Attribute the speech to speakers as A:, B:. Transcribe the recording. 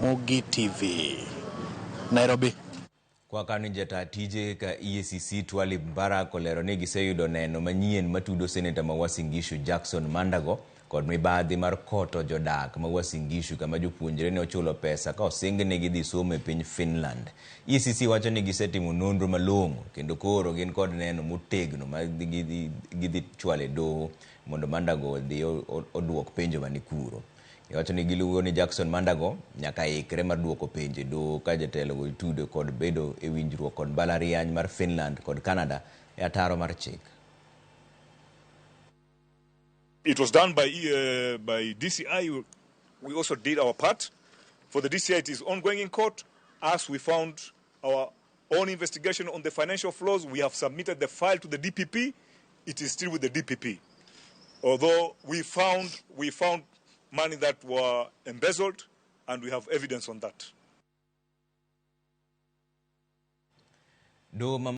A: Ramogi TV, Nairobi.
B: Kwa kani jataa tije ka EACC Twalib Mbarak olero ni giseyudo neno manyien matudo seneta ma Uasin Gishu Jackson Mandago kod mibadhi mar koto jodak ma Uasin Gishu kama jopuonjre ne ochulo pesa ka osingnegi dhi somo e piny Finland. EACC wacho ni gisetimo nonro malong'o kendo koro gin kod neno motegno ma gidhi chwalo e doho mondo Mandago odhi oduok penjo mani kuro. Giwacho ni giluwo ni Jackson Mandago nyaka ikre mar duoko penjo e doho ka jatelo go itudo kod bedo e winjruok kod mbalariany mar Finland kod Canada e ataro mar chik.
C: It was done by DCI. We also did our part. For the DCI, it is ongoing in court. As we found our own investigation on the financial flows, we have submitted the file to the DPP. It is still with the DPP. Although we found money that were embezzled, and we have evidence on that.
B: Doho ma